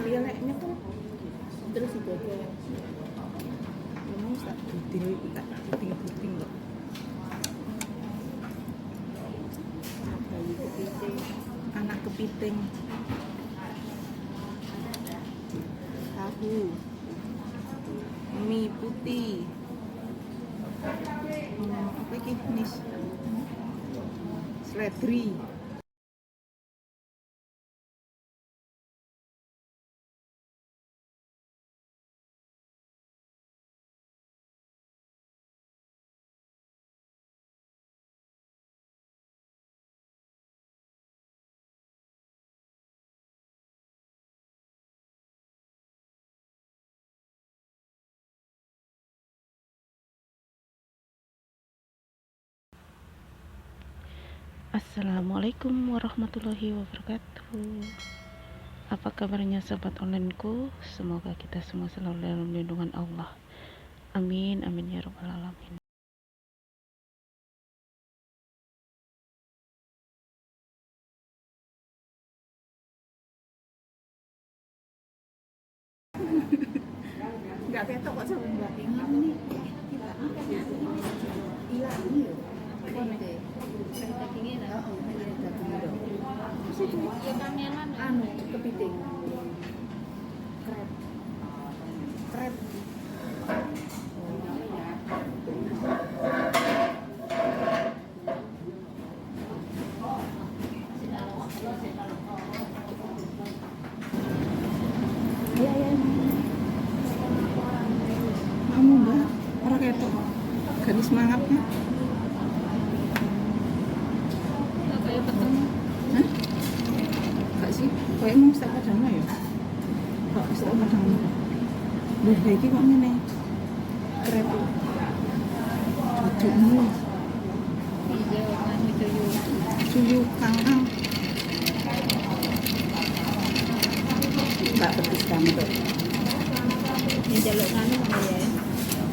Iya nek nyekel Terus digodhog. ngomong tak buding tak buding-buding kok. Bayi kepiting. Anak kepiting. Tahu. Mie putih. Apa iki nis? Seledri. Assalamualaikum warahmatullahi wabarakatuh. Apa kabarnya sobat onlineku? Semoga kita semua selalu dalam lindungan Allah. Amin amin ya rabbal alamin. Enggak ketok kok sama Mbak. Ini kita hilang yo. Dagingnya lah. Heeh, daging dong. Terus itu Ya kangelan. Anu kepiting. krep. Krep. Iya, iya. Kamu Mbak, ora ketok kok. Gak semangatnya. Kayak peteng. Hah? Gak sih, kayak mau tak padang ya? Kok wis tak padang. Lho, lha iki kok ngene? Krep. Dudukmu Iya, kan itu yuk. suyu kangkang. Mbak pedes banget kok. Yang jaluk kanu mau ya.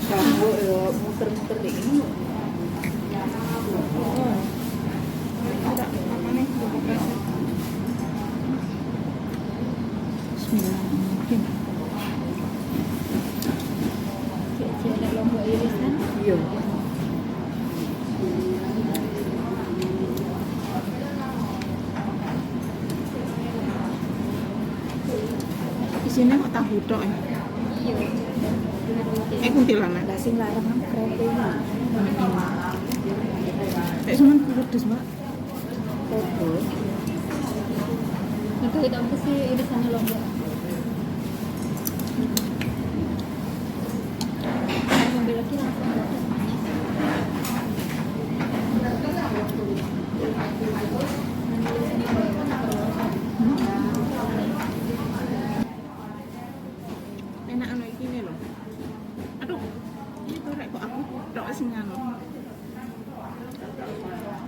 Kamu yo muter-muter deh ini. Oh. Ada apa nih? Buku kresek. Bismillahirrahmanirrahim. Jaluk lombok irisan. Iya. Isinya kok tahu tok ya? Iya. Eh kuntilanak. Lah sing larang kan krepe iki. Nek cuman pedes, Mbak. Podo. Mergo kita apa sih irisannya lombok. Mobil lagi langsung panas. Enak anu iki ne lho. Aduh. Ini tuh rek kok aku tok sing anu.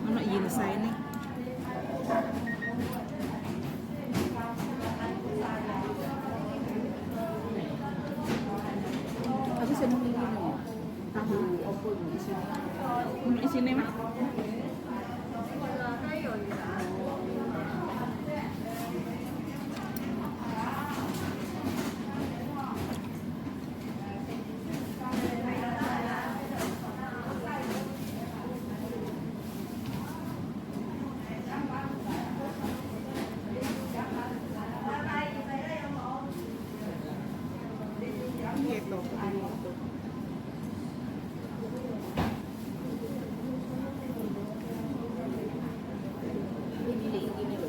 Ono yinsaine. Aku seneng iki nih. Tahu opo iki isine? Ono isine, Mas. Gitu. Ini lho iki lho.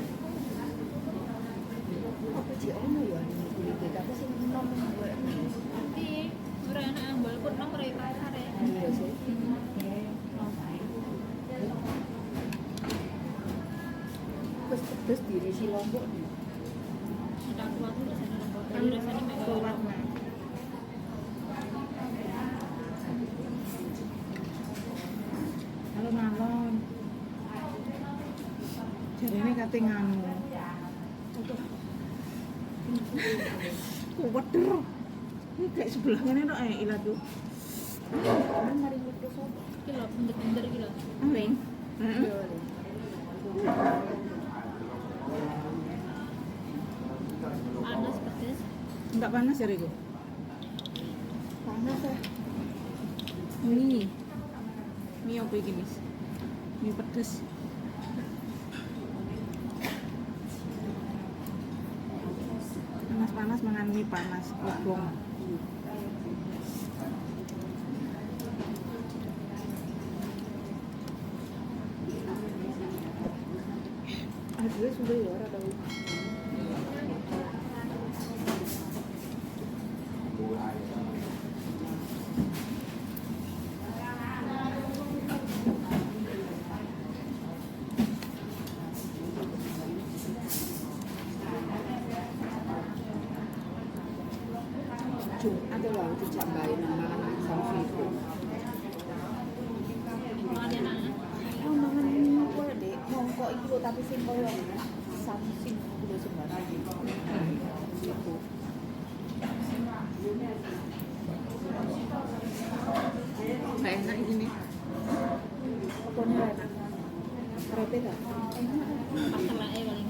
Apa sih ono ya anu kulite tapi sing enom koyo Tapi ora enak ambal pun nang ora pasar ya. iya sih. Wis pedes diirisi lombok nih. Ada aku aku rasanya lombok. Tapi rasanya mek kaya Warna. Alon-alon. Jarine kate nganu. Kuweder. Ini kayak sebelah ngene tok ae ilatku. Kan mari metu sapa? Iki lho bener-bener iki lho. Aling. Heeh. Iya. lho. Panas pedes. Enggak panas ya, Riko? Panas ya. Mie. Mie apa iki, Mis? Mie pedes. Panas-panas mangan mie panas, obong. Aduh, sudah ya ora tau. Jumat lho aku dijambahin nang mangan samsi itu. Mangan enak. Aku mangan apa lho, Dek? Mongko iki lho tapi sing koyo samsing iku lho sembarang. Iku. Enggak enak ini. Apa nih enak? Krepe ta? Enak. Pas telake paling.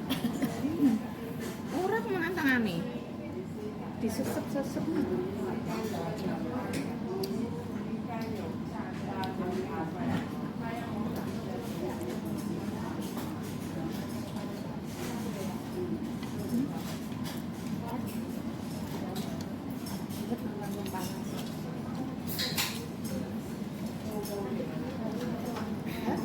Ora aku mangan tangane. Disesep-sesep. Langsung panas. Hah?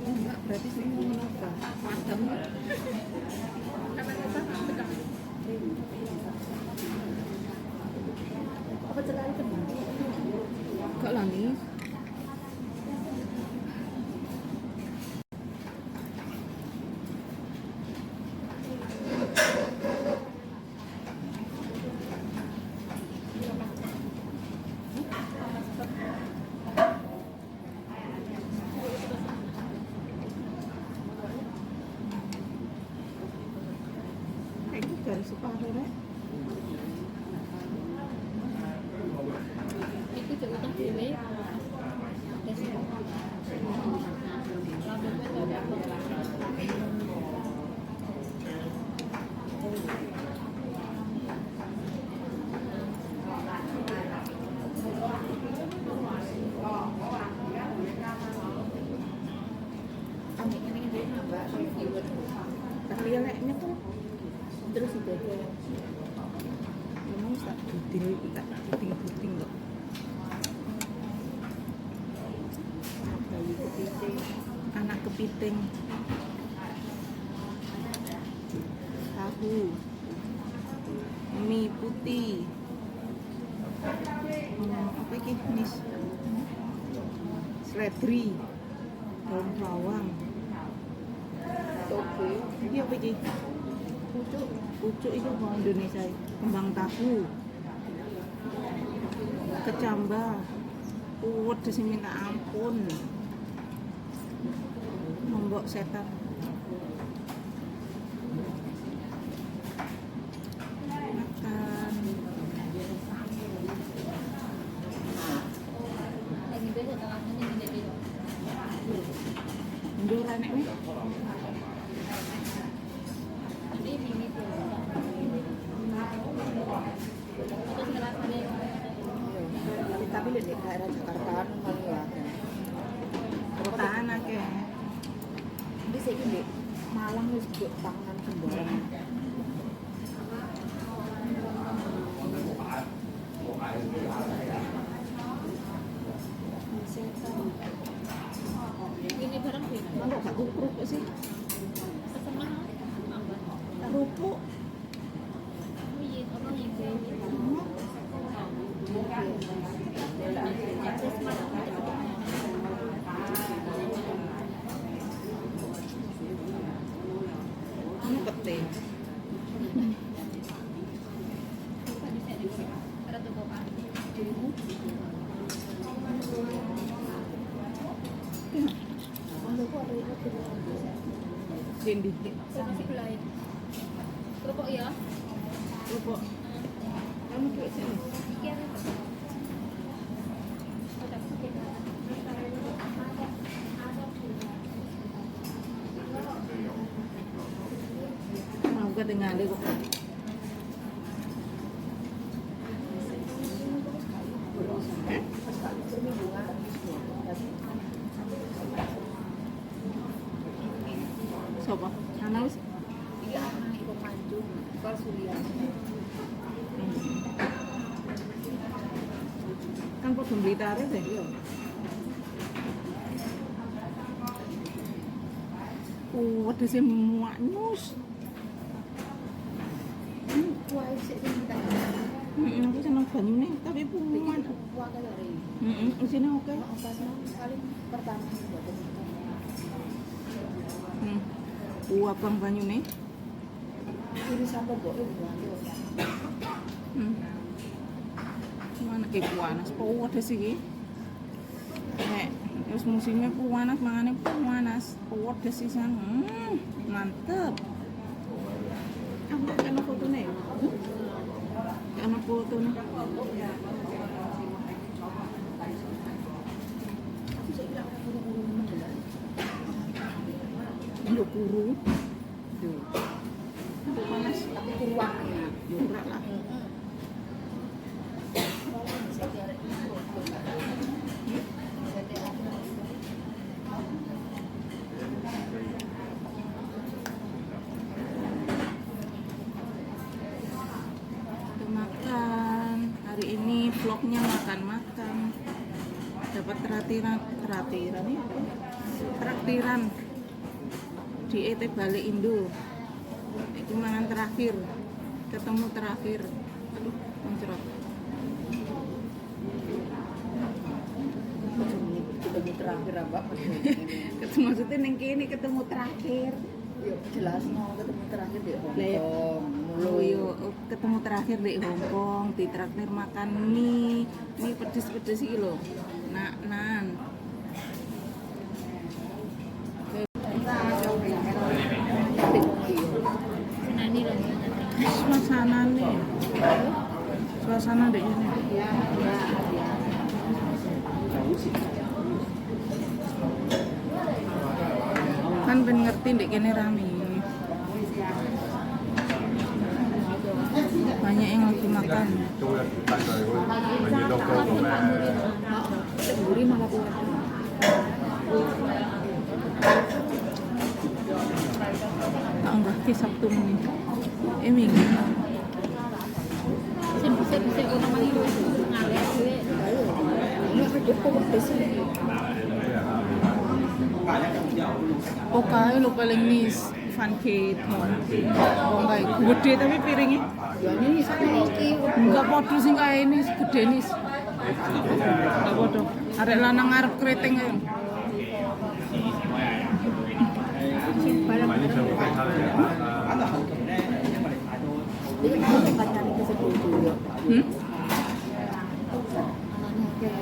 Enggak, berarti sih ngomong apa? Padang. Apa celana kembang? Kok lah nih? Kayaknya dari separuh, Rek. Iku jek utang dhewe. Ada sih. Lambene kok apa? Ambek ngene dhewe nambah reviewer. Tapi ya leknya tuh Terus didodol. memang tak buding, tak buding-buding kok. Bayi kepiting. Anak kepiting. Tahu. Mie putih. Apa iki, Nis? Seledri. Daun bawang. Toge. Iki apa iki? Pucuk. Pucuk iki apa Indonesia? Kembang tahu. Kecambah. Pedes minta ampun. Lombok setan. Makan. Lagi besok tangannya ngene iki. Ndur enek weh. Tapi mini tuh. Terus ngerasane Tapi lho di daerah Jakarta paling ya. Kotaan akeh. Ini saiki ndek Malang wis mbok pangan sembarang. ini barang beda. Mangkok gak kerupuk sih? Sesemah tambah. Kerupuk. Iya, apa yang Akses Malang Ini pete. Ada toko Pak. Dindi. Sebelah. Kerupuk ya. Kerupuk. Kamu duit sini. Iki ada. ketinggalan kok. Sopo? Ana wis. Iya, ana iku mancung, kal Surya. Kan padha Blitare deh. Iya. Wedhuse muanyus. Kuah sik sing kita. Heeh, aku seneng banyune, tapi puan. Kuah kaya re. Heeh, isine oke. Pas paling pertama mboten. Abang banyune. Irisan lombok buange kok. Mana ke panas, pedes iki. Nek wis musimnya panas, mangane panas, pedes sisan. Mantep. Aku kok kena fotone ya? Kena fotone. Aku saiki lak ora kuru-kuru nemen lho. Yo kuru. Yo. Panas, Tapi kuru akeh. yo ora lah. Heeh. Saiki arek iku. Saiki arek. Kita makan. Hari ini vlognya makan-makan. Dapat traktiran, traktiran ini apa? Traktiran di ET Balik Indo. Itu mangan terakhir, ketemu terakhir. Aduh, mencrot. Ketemu terakhir apa? Ketemu maksudnya neng kene ketemu terakhir. Yo jelas no, ketemu terakhir di Hong Lah, ya. Kong. Oh, yo, ketemu terakhir di Hong Kong, ditraktir makan mie, mie pedes-pedes iki lho. Nak nan. Senani lho. Suasanane. Suasana ndek ngene. Ya, ya, ya. Kan ben ngerti ndek kene rame. Banyak yang lagi makan. Gurih malah kuat. Tak unggah ki Sabtu minggu. Minggu. Sing bisa-bisa kono malah wis ngalih dhewe. Ini pedes kok pedes ini. Oke, lo paling nis Van Keton. Wong kae gede tapi piringnya Ya ini satu iki. enggak podo sing kae nis gede nis. Enggak podo. Arek lanang arep keriting ae. Iki aku kancane kesebut yo. Anane akeh.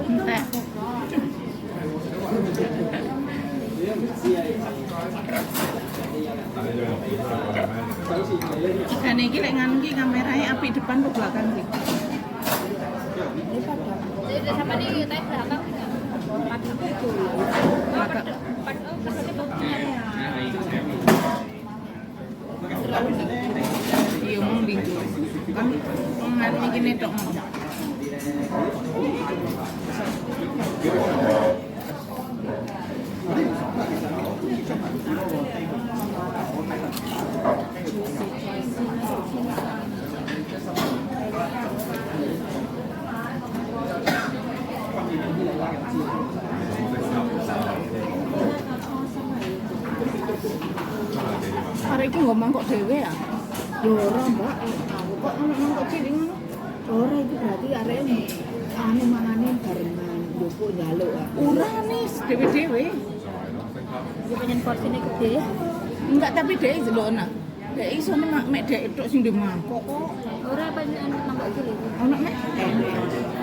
Entek. Ikane iki lek nganu iki kameranya api depan ke belakang sih. Jadi sama nih kita belakang juga. Padang. Belakang. Padang pedotnya bagus. Iya mung dinggo. Kan nganu iki netok ngono. Arek iku nggo mangkok dhewe ya? Ya ora, Mbak. Aku kok ono mangkok cilik ngono. Ora iki berarti arek anu mangane barengan njupuk njaluk ah. Ora nih, dhewe-dhewe. Iki pengen porsine gede. Enggak, tapi dhek ndelok nak. Dhek iso mek mek dhek tok sing ndek mangkok kok. Ora pengen mangkok cilik. Ono mek.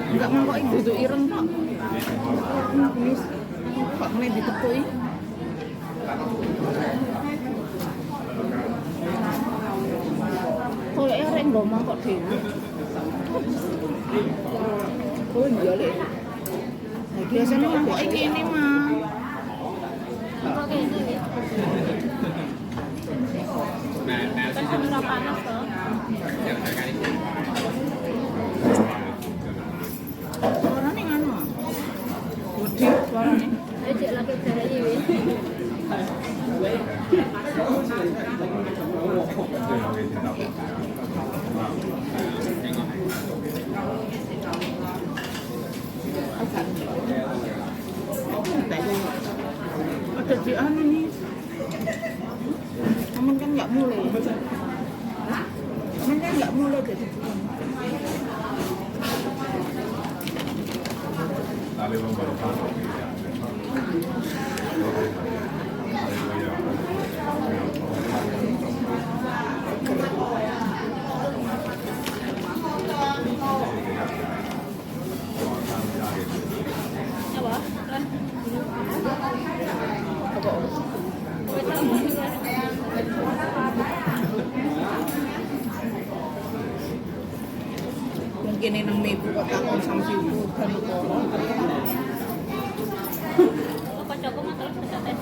Enggak mangkok iki duduk ireng kok. Wis. Kok mulai ditepuki. Koyoke arek nggo mangkok dhewe. Oh iya lek. Biasanya mangkok iki ini mah. Mangkok kene iki. Kan ora panas to. Suarane nganu. Gede suarane. Ayo cek lagi jare iki wis. Ada di anu nih. Aman kan nggak mulai. Aman kan nggak mulai jadi bukan. Apa? Lan. Apa? Mungkin ini nang ibu kok takon samsi udan kok. Kancaku mah terus pecaten.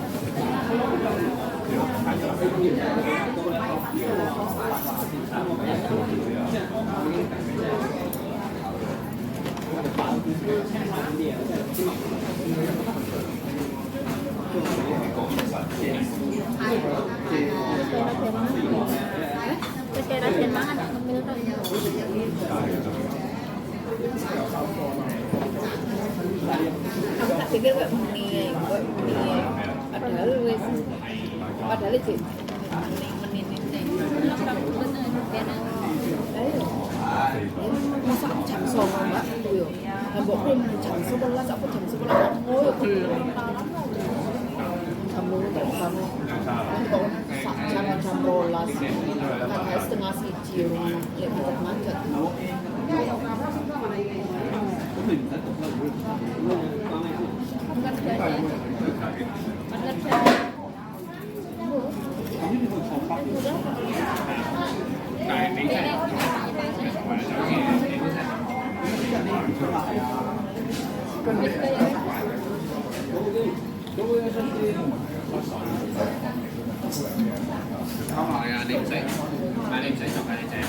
Wis kaya raden mangan tak ngemil tok. Aku tak pikir koyo meni ae, koyo meni ae. Padahal wis padahal jek meni-meni ini. Ayo. Masa aku jam 09.00, Mbak, aku yo. Lah mbok kowe jam 11, aku jam 11 aku yo gelem. Jam 2 tak bangun. Kok sak jam jam 12. Padahal 12.30 ngono, lek macet-macet. 係啊，你唔使，但係你唔使做㗎，你淨係